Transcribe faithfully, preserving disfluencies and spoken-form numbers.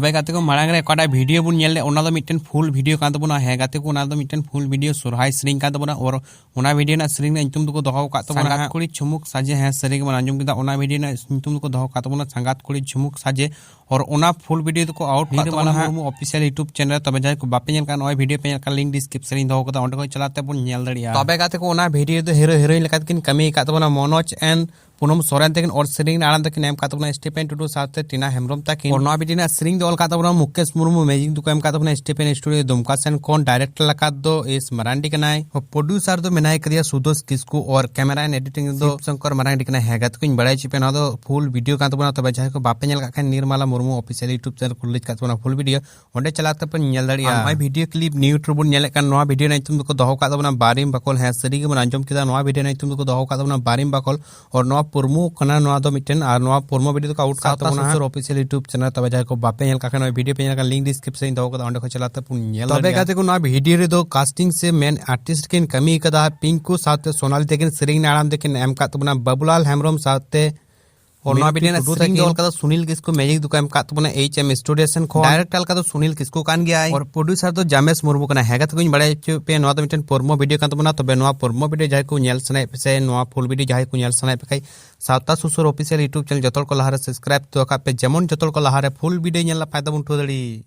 ᱛᱚᱵᱮ ᱜᱟᱛᱮ ᱠᱚ, ᱢᱟᱲᱟᱝ ᱨᱮ ᱚᱠᱟᱴᱟᱜ ᱵᱷᱤᱰᱤᱭᱳ ᱵᱚᱱ ᱧᱮᱞ ᱞᱮᱫ, ᱚᱱᱟ ᱫᱚ ᱢᱤᱫᱴᱮᱱ ᱯᱷᱩᱞ ᱵᱷᱤᱰᱤᱭᱳ ᱠᱟᱱ ᱛᱟᱵᱚᱱᱟ᱾ ᱦᱮᱸ ᱜᱟᱛᱮ ᱠᱚ, ᱚᱱᱟ ᱫᱚ ᱢᱤᱫᱴᱮᱱ ᱯᱷᱩᱞ ᱵᱷᱤᱰᱤᱭᱳ ᱥᱚᱨᱦᱟᱭ ᱥᱮᱨᱮᱧ ᱠᱟᱱ ᱛᱟᱵᱚᱱᱟ᱾ ᱟᱨ ᱚᱱᱟ ᱵᱷᱤᱰᱤᱭᱳ ᱨᱮᱱᱟᱜ ᱥᱮᱨᱮᱧ ᱨᱮᱱᱟᱜ ᱧᱩᱛᱩᱢ ᱫᱚᱠᱚ ᱫᱚᱦᱚ ᱟᱠᱟᱫ ᱛᱟᱵᱚᱱᱟ ᱥᱟᱸᱜᱟᱛ ᱦᱟᱸᱜ᱾ ᱠᱩᱲᱤ ᱪᱷᱩᱢᱩᱠ ᱥᱟᱡᱮ, ᱦᱮᱸ ᱥᱟᱹᱨᱤ ᱜᱮᱵᱚᱱ ᱟᱸᱡᱚᱢ ᱠᱮᱫᱟ᱾ ᱚᱱᱟ ᱵᱷᱤᱰᱤᱭᱳ ᱨᱮᱱᱟᱜ ᱧᱩᱛᱩᱢ ᱫᱚᱠᱚ ᱫᱚᱦᱚ ᱟᱠᱟᱫ ᱛᱟᱵᱚᱱᱟ ᱥᱟᱸᱜᱟᱛ ᱠᱩᱲᱤ ᱪᱷᱩᱢᱩᱠ ᱥᱟᱡᱮ᱾ ᱟᱨ ᱚᱱᱟ ᱯᱷᱩᱞ ᱵᱷᱤᱰᱤᱭᱳ ᱫᱚᱠᱚ ᱟᱣᱩᱴ ᱠᱟᱜ ᱛᱟᱵᱚᱱᱟ ᱦᱟᱸᱜ᱾ Murmu official YouTube channel. ᱛᱚᱵᱮ ᱡᱟᱦᱟᱸᱭ ᱠᱚ ᱵᱟᱯᱮ ᱧᱮᱞ ᱠᱟᱜ, ᱱᱚᱜᱼᱚᱭ ᱵᱷᱤᱰᱤᱭᱳ ᱯᱮ ᱧᱮᱞ ᱠᱟᱜ, ᱞᱤᱝᱠ ᱰᱤᱥᱠᱨᱤᱯᱥᱚᱱ ᱨᱤᱧ ᱫᱚᱦᱚ ᱠᱟᱫᱟ, ᱚᱸᱰᱮ ᱠᱷᱚᱱ ᱪᱟᱞᱟᱣ ᱛᱮ ᱵᱚᱱ ᱧᱮᱞ ᱫᱟᱲᱮᱭᱟᱜᱼᱟ᱾ ᱛᱚᱵᱮ ᱜᱟᱛᱮ ᱠᱚ, ᱚᱱᱟ ᱵᱷᱤᱰᱤᱭᱳ ᱫᱚ ᱦᱤᱨᱳ ᱦᱤᱨᱳᱭᱤᱱ ᱞᱮᱠᱟ ᱛᱮᱠᱤᱱ ᱠᱟᱹᱢᱤ ᱟᱠᱟᱫ ᱛᱟᱵᱚᱱᱟ ᱢᱚᱱᱳᱡᱽ and ᱯᱩᱱᱚᱢ ᱥᱚᱨᱮᱱ ᱛᱟᱹᱠᱤᱱ, ᱟᱨ ᱥᱮᱨᱮᱧ ᱨᱮᱱᱟᱜ ᱟᱲᱟᱝ ᱫᱚᱠᱤᱱ ᱮᱢ ᱟᱠᱟᱫ ᱛᱟᱵᱚᱱᱟ ᱥᱴᱤᱯᱷᱮᱱ ᱴᱩᱰᱩ ᱥᱟᱶᱛᱮ ᱴᱤᱱᱟ ᱦᱮᱢᱵᱨᱚᱢ ᱛᱟᱹᱠᱤᱱ᱾ ᱟᱨ ᱱᱚᱣᱟ ᱵᱷᱤᱰᱤᱭᱳ ᱨᱮᱱᱟᱜ ᱥᱮᱨᱮᱧ ᱫᱚ ᱚᱞ ᱟᱠᱟᱫ ᱛᱟᱵᱚᱱᱟ ᱢᱩᱠᱮᱥ ᱢᱩᱨᱢᱩ, ᱢᱤᱭᱩᱡᱤᱠ ᱫᱚᱠᱚ ᱮᱢ ᱟᱠᱟᱫ ᱛᱟᱵᱚᱱᱟ ᱥᱴᱤᱯᱷᱮᱱ ᱥᱴᱩᱰᱤᱭᱳ ᱫᱩᱢᱠᱟ ᱥᱮᱱ ᱠᱷᱚᱱ, ᱰᱟᱭᱨᱮᱠᱴᱚᱨ ᱞᱮᱠᱟ ᱫᱚ ᱮᱥ ᱢᱟᱨᱟᱱᱰᱤ ᱠᱟᱱᱟᱭ, ᱯᱨᱚᱰᱭᱩᱥᱟᱨ ᱫᱚ ᱢᱮᱱᱟᱭ ᱠᱟᱫᱮᱭᱟ ᱥᱩᱫᱳᱥ ᱠᱤᱥᱠᱩ, ᱟᱨ ᱠᱮᱢᱮᱨᱟ ᱮᱱᱰ ᱮᱰᱤᱴᱤᱝ ᱫᱚ ᱥᱤᱵ ᱥᱚᱝᱠᱚᱨ ᱢᱟᱨᱟᱱᱰᱤ ᱠᱟᱱᱟᱭ᱾ ᱦᱮᱸ ᱜᱟᱛᱮ ᱠᱚᱧ ᱵᱟᱲᱟᱭ ᱦᱚᱪᱚ ᱯᱮᱭᱟ, ᱱᱚᱣᱟ ᱫᱚ ᱯᱷᱩᱞ ᱵᱷᱤᱰᱤᱭᱳ ᱠᱟᱱ ᱛᱟᱵᱚᱱᱟ᱾ ᱛᱚᱵᱮ ᱡᱟᱦᱟᱸᱭ ᱠᱚ ᱵᱟᱯᱮ ᱧᱮᱞ ᱠᱟᱜ ᱠᱷᱟᱱ, ᱱᱤᱨᱢᱟᱞᱟ ᱢᱩᱨᱢᱩ ᱚᱯᱷᱤᱥᱤᱭᱟᱞ ᱭᱩᱴᱩᱵᱽ ᱪᱮᱱᱮᱞ ᱠᱷᱩᱞ ᱞᱮ ᱠᱟᱜ ᱛᱟᱵᱚᱱᱟ ᱯᱷᱩᱞ ᱵᱷᱤᱰᱤᱭᱳ, ᱚᱸᱰᱮ ᱪᱟᱞᱟᱣ ᱛᱮᱯᱮ ᱧᱮᱞ ᱫᱟᱲᱮᱭᱟᱜᱼᱟ᱾ ᱟᱨ ᱱᱚᱣᱟ ᱵᱷᱤᱰᱤᱭᱳ ᱠᱞᱤᱯ ᱱᱤᱭᱩ ᱴᱨᱩ ᱵᱚᱱ ᱧᱮᱞᱮᱫ ᱠᱟᱱ, ᱱᱚᱣᱟ ᱵᱷᱤᱰᱤᱭᱳ ᱨᱮᱱᱟᱜ ᱧᱩᱛᱩᱢ ᱫᱚᱠᱚ ᱫᱚᱦᱚ ᱟᱠᱟᱫ ᱛᱟᱵᱚᱱᱟ ᱵᱟᱨᱤᱢ ᱵᱟᱠᱚᱞ᱾ ᱦᱮᱸ ᱥᱟᱹᱨᱤ ᱜᱮᱵᱚᱱ ᱟᱸᱡᱚᱢ ᱠᱮᱫᱟ, ᱱᱚᱣᱟ ᱵᱷᱤᱰᱤᱭᱳ ᱨᱮᱱᱟᱜ ᱧᱩᱛᱩᱢ ᱫᱚᱠᱚ ᱫᱚᱦᱚ ᱟᱠᱟᱫ ᱛᱟᱵᱚᱱᱟ ᱵᱟᱨᱤᱢ ᱵᱟᱠᱚᱞ᱾ ᱟᱨ ᱱᱚᱣᱟ ᱯᱨᱳᱢᱳ ᱠᱟᱱᱟ, ᱱᱚᱣᱟ ᱫᱚ ᱢᱤᱫᱴᱮᱱ, ᱟᱨ ᱱᱚᱣᱟ ᱯᱨᱳᱢᱳ ᱵᱷᱤᱰᱤᱭᱳ ᱫᱚᱠᱚ ᱟᱣᱩᱴ ᱠᱟᱜ ᱥᱟᱶᱛᱟ ᱛᱟᱵᱚᱱᱟ ᱥᱩᱥᱩᱨ ᱚᱯᱷᱤᱥᱤᱭᱟᱞ ᱭᱩᱴᱩᱵᱽ ᱪᱮᱱᱮᱞ᱾ ᱛᱚᱵᱮ ᱡᱟᱦᱟᱸᱭ ᱠᱚ ᱵᱟᱯᱮ ᱧᱮᱞ ᱠᱟᱜ ᱠᱷᱟᱱ, ᱱᱚᱣᱟ ᱵᱷᱤᱰᱤᱭᱳ ᱯᱮ ᱧᱮᱞ ᱠᱟᱜ, ᱞᱤᱝᱠ ᱰᱤᱥᱠᱨᱤᱯᱥᱚᱱ ᱨᱤᱧ ᱫᱚᱦᱚ ᱠᱟᱫᱟ, ᱚᱸᱰᱮ ᱠᱷᱚᱱ ᱪᱟᱞᱟᱣ ᱛᱮ ᱯᱩᱱ ᱧᱮᱞ ᱛᱚᱵᱮ ᱫᱟᱲᱮᱭᱟᱜᱼᱟ᱾ ᱜᱟᱛᱮ ᱠᱚ, ᱱᱚᱣᱟ ᱵᱷᱤᱰᱤᱭᱳ ᱨᱮᱫᱚ ᱠᱟᱥᱴᱤᱝ ᱥᱮ ᱢᱮᱱ ᱟᱨᱴᱤᱥᱴ ᱠᱤᱱ ᱠᱟᱹᱢᱤ ᱠᱟᱫᱟ ᱯᱤᱝᱠᱩ ᱥᱟᱶᱛᱮ ᱥᱳᱱᱟᱞᱤ ᱛᱟᱹᱠᱤᱱ, ᱥᱮᱨᱮᱧ ᱨᱮᱱᱟᱜ ᱟᱲᱟᱝ ᱫᱚᱠᱤᱱ ᱮᱢ ᱠᱟᱜ ᱛᱟᱵᱚᱱᱟ ᱵᱟᱵᱩᱞᱟᱞ ᱦᱮᱢᱵᱨᱚᱢ ᱥᱟᱶᱛᱮ ᱟᱨ ᱱᱚᱣᱟ ᱢᱤᱱᱴᱩ ᱵᱷᱤᱰᱤᱭᱳ ᱨᱮᱱᱟᱜ ᱴᱩᱰᱩ ᱥᱮᱨᱮᱧ ᱫᱚ ᱛᱟᱹᱠᱤᱱ᱾ ᱚᱞ ᱠᱟᱫᱟ ᱥᱩᱱᱤᱞ ᱠᱤᱥᱠᱩ, ᱢᱤᱭᱩᱡᱤᱠ ᱫᱚᱠᱚ ᱮᱢ ᱠᱟᱜ ᱛᱟᱵᱚᱱᱟ ᱮᱭᱤᱪ ᱮᱢ ᱥᱴᱩᱰᱤᱭᱳ ᱥᱮᱱ ᱠᱷᱚᱱ᱾ ᱰᱟᱭᱨᱮᱠᱴ ᱚᱞ ᱠᱟᱫᱟ ᱥᱩᱱᱤᱞ ᱠᱤᱥᱠᱩ ᱠᱟᱱ ᱜᱮᱭᱟᱭ᱾ ᱟᱨ ᱯᱨᱚᱰᱭᱩᱥᱟᱨ ᱫᱚ ᱡᱟᱢᱮᱥ ᱢᱩᱨᱢᱩ ᱠᱟᱱᱟᱭ᱾ ᱦᱮᱸ ᱜᱟᱛᱮ ᱠᱚᱧ ᱵᱟᱲᱟᱭ ᱦᱚᱪᱚᱭᱮᱫ ᱯᱮᱭᱟ, ᱱᱚᱣᱟ ᱫᱚ ᱢᱤᱫᱴᱮᱱ ᱯᱨᱳᱢᱳ ᱵᱷᱤᱰᱤᱭᱳ ᱠᱟᱱ ᱛᱟᱵᱚᱱᱟ᱾ ᱛᱚᱵᱮ ᱱᱚᱣᱟ ᱯᱨᱳᱢᱳ ᱵᱷᱤᱰᱤᱭᱳ ᱡᱟᱦᱟᱸᱭ ᱠᱚ ᱧᱮᱞ ᱥᱟᱱᱟᱭᱮᱫ ᱯᱮ ᱥᱮ ᱱᱚᱣᱟ ᱯᱷᱩᱞ ᱵᱷᱤᱰᱤᱭᱳ ᱡᱟᱦᱟᱸᱭ ᱠᱚ ᱧᱮᱞ ᱥᱟᱱᱟᱭᱮᱫ ᱯᱮ ᱠᱷᱟᱡ, ᱥᱟᱶᱛᱟ ᱥᱩᱥᱩᱨ ᱚᱯᱷᱤᱥᱤᱭᱟᱞ ᱭᱩᱴᱩᱵᱽ ᱪᱮᱱᱮᱞ ᱡᱚᱛᱚ ᱦᱚᱲ ᱠᱚ ᱞᱟᱦᱟᱨᱮ ᱥᱟᱵᱥᱠᱨᱟᱭᱤᱵ ᱦᱚᱪᱚ ᱠᱟᱜ ᱯᱮ, ᱡᱮᱢᱚᱱ ᱡᱚᱛᱚ ᱦᱚᱲ ᱠᱚ ᱞᱟᱦᱟᱨᱮ ᱯᱷᱩᱞ ᱵᱷᱤᱰᱤᱭᱳ ᱧᱮᱞ ᱨᱮᱱᱟᱜ ᱯᱷᱟᱭᱫᱟ ᱵᱚᱱ ᱩᱴᱷᱟᱹᱣ ᱫᱟᱲᱮᱭᱟᱜ᱾